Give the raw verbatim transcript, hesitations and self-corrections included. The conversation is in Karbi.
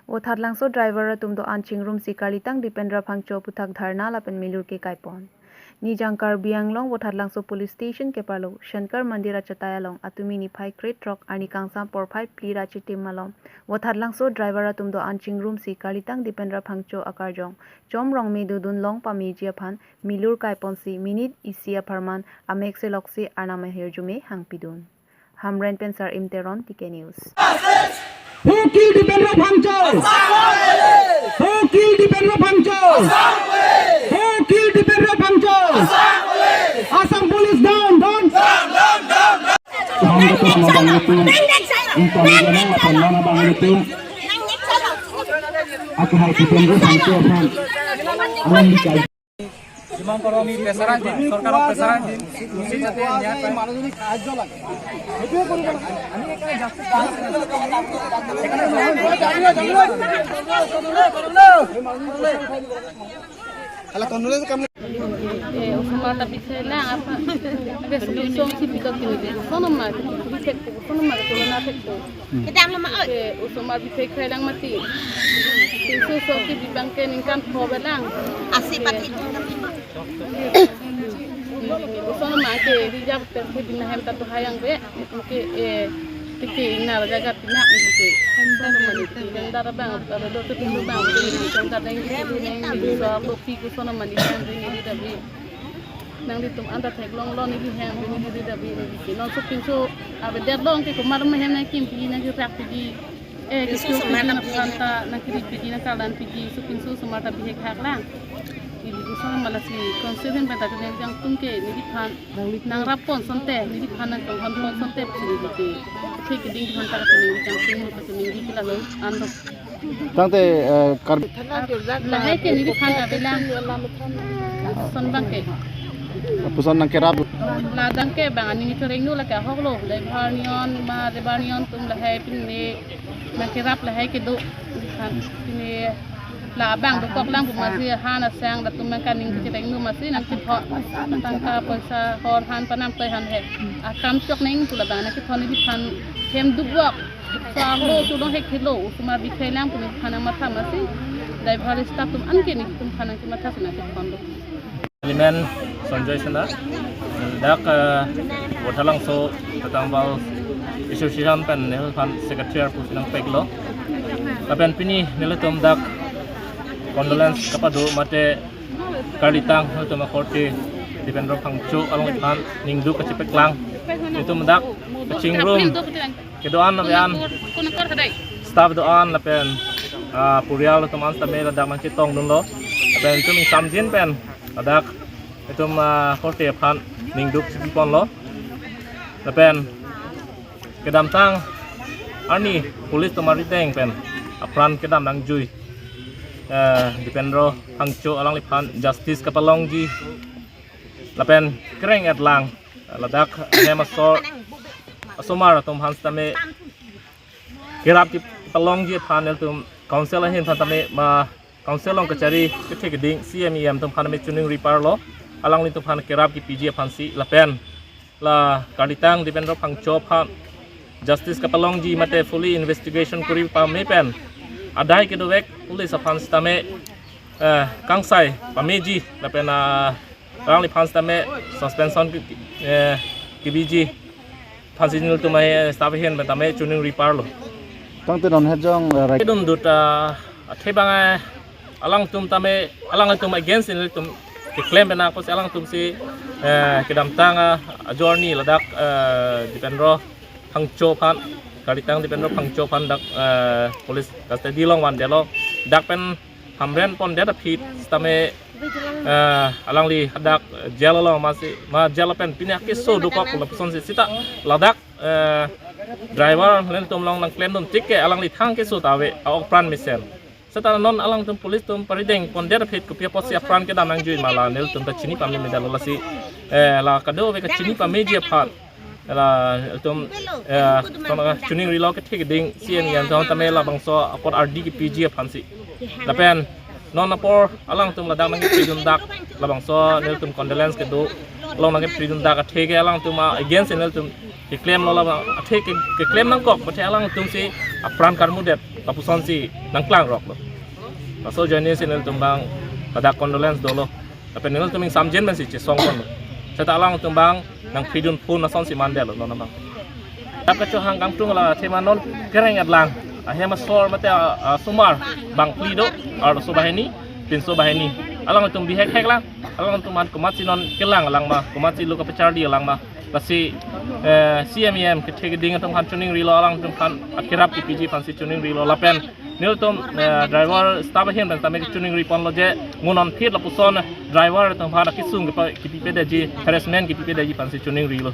Vothatlangso driver atum do-an chingrumsi Karlitang Dipendra Phangcho aputhak dharna lapen milur ke kaipon. Nijang Karbi Anglong Vothatlangso Police Station keparlo Shankar Mandir achatai along atumi niphai krethrok arni kangsam porphai phli ra chitim malom Vothatlangso driver atum do-an chingrumsi Karlitang Dipendra Phangcho akarjong Chom Rongme dodun long pameji aphan milur kaiponsi minute isi apharman amek seloksi arnam ahirjume hangpidun. Hamren pen Sar-im Teron, T K News. Who killed Dipendra Phangcho? Who killed Dipendra Phangcho? Who killed Dipendra Phangcho? Assam Police down, down. Ang dapat mabang ito, ang pamilya ng pamilya bang ito, ako hai Dipendra Phangcho aphan. Ang hikay. যিমান পাৰোঁ আমি প্ৰেছাৰ দিম, চৰকাৰক প্ৰেছাৰ দিম, উচিত যাতে ন্যায় পায়। Ala kondolence kam. Eh, osomar ta bikhai lang apa? Ada solution si bikhai kini. Sono ma, bikhai, sono ma, bikhai. Kita ang lama, oi. Eh, osomar bikhai lang mati. Pinso so ki bibang ke ningkan pho belang. Asi pati. Osomar ke rijab ter ke bina hem ta tu hayang be. Ke, eh, tiki ina jaga tina ke. Sono mani tiki yang dara bang, dara do tu pinso bang, yang dara yang tu neng, so kopi ke sono mani yang ini di dabi. Nanglitum anta theklonglo neli hem, neli di dabi, neli di. Non sopinso avedet long ke komat ma hem nangkimpi, nangkerak piji. Eh, pinso keso osomar piji ta nang phanta, nangkiri piji, nangkarlan piji, sopinso osomar ta bihek hak lang. Ili osomar malasi concern pen ta neli jangtum ke neliphan nangrap pon sonte, neliphan nangtonghon pon sonte, neli di. Athe keding aphan ta neli jangtum, neli kela lo, ando. Tangte, eh, Karbi. Lahai ke neliphan avelang. Son bang ke. Puson nangkerap. La dang ke bang aning choreng nu la ke ahok lo. Driver nion ma driver nion atum lahai pine nangkerap lahai kedo. Pine labang dokok lang pu masi han asang latum nangkaning choreng nu masi nangketho. Tangka poisa hor han panam toi han he. Akam chok neng tu labang nangketho neliphan hem dubok. So, ako tu dong hek helo, osomar bikhai lang pu neliphan nangmatha masi, driver staff atum an ke nelitum aphan nangkematha si nangketho do. Chairman Sanjoy Sena, dak, eh, Vothatlangso Tathangbal Association pen neliphan secretary pusi nangpeklo. Lapen pini nelitum dak condolence kapado mate Karlitang, nelitum akorte Dipendra Phangcho alangliphan ningduk kachepeklang. Nelitum dak kachingrum kedo-an lapen staff do-an lapen, ah, purial atum an sitame ladak nangchetongdunlo. Lapen nelitum ingsamjin pen ladak nelitum, ah, korte aphan ningduk chepiponlo. Lapen kedamtang arni police atum arideng pen apran kedam nangjui, eh, Dipendra Phangcho alangliphan justice kapalongji. Lapen kereng-et lang ladak hem asor asomar atum aphan sitame kerap kepalongji aphan nelitum council ahin aphan tame ma council along kachari kethe keding C M E M atum aphan tame choningri parlo, alanglitum aphan kerap kepiji aphansi lapen la Karlitang Dipendra Phangcho aphan justice kapalongji mate fully investigation kori pame pen adai kedovek police aphan sitame, eh, kangsai pameji lapen, ah, alangliphan sitame suspension ke, eh, kebiji aphansi nelitum, eh, staff ahin pen tame choningri parlo. Tangte non hejong, eh, rai- Kedun dut, ah, athe bang, eh, alangtum tame, alangtum against nelitum keklem pen apotsi alangtum si, eh, kedamtang, ah, ajo arni ladak, eh, Dipendra Phangcho aphan, Karlitang Dipendra Phangcho aphan dak, eh, police custody along vandetlo. Dak pen hamren pondet aphi sitame, eh, alangli hadak jail along masi, ma jail pen pine keso dokok lapusonsi sita ladak, eh, driver nelitum along nangklemdun tik ke alangli thang keso ta ave, a-ok pran mesen. Seta non alangtum police atum parideng pondet aphi kopi apotsi apran kedam nangjui ma la nelitum ta chini pamemedetlo lasi, eh, la kadokave kachini pameji aphan. La nelitum, eh, kono choningrilo kethe keding C M E M atum tame labangso apor ardi kepiji aphansi. Lapen non apor alangtum ladak nangkepridun dak labangso nelitum condolence kedo along nangkepridun dak athe ke alangtum against nelitum keklemlo labang athe ke, keklem nangkok, athe alangtum si apran karmudet. Lapuson si nangklang rok lo. Laso ajoine si nelitum abang ladak condolence dolo. Lapen nelitum ingsamjin pensi chesong ponlo. Seta alangtum abang nangphidun phun ason si mandetlo non abang. Tap kachohang kangtung la thema non kereng atlang. Ahem asor mate a, asomar bangphli do, arloso banghini, pinso banghini. Alangtum bihekhek lang. Alangtum aphan komatsi non kelang lang ma, komatsi lo kapacharli lang ma. Lasi eh, C M E M kethe keding atum aphan chiningrilo, alangtum aphan akerap kepiji aphansi chiningrilo lapen nelitum eh, driver staff ahin pen tame chiningri ponlo je, mo non phit lapuson driver atum aphan akesung kepa- kepipedeji, harassment kepipedeji aphansi chiningrilo.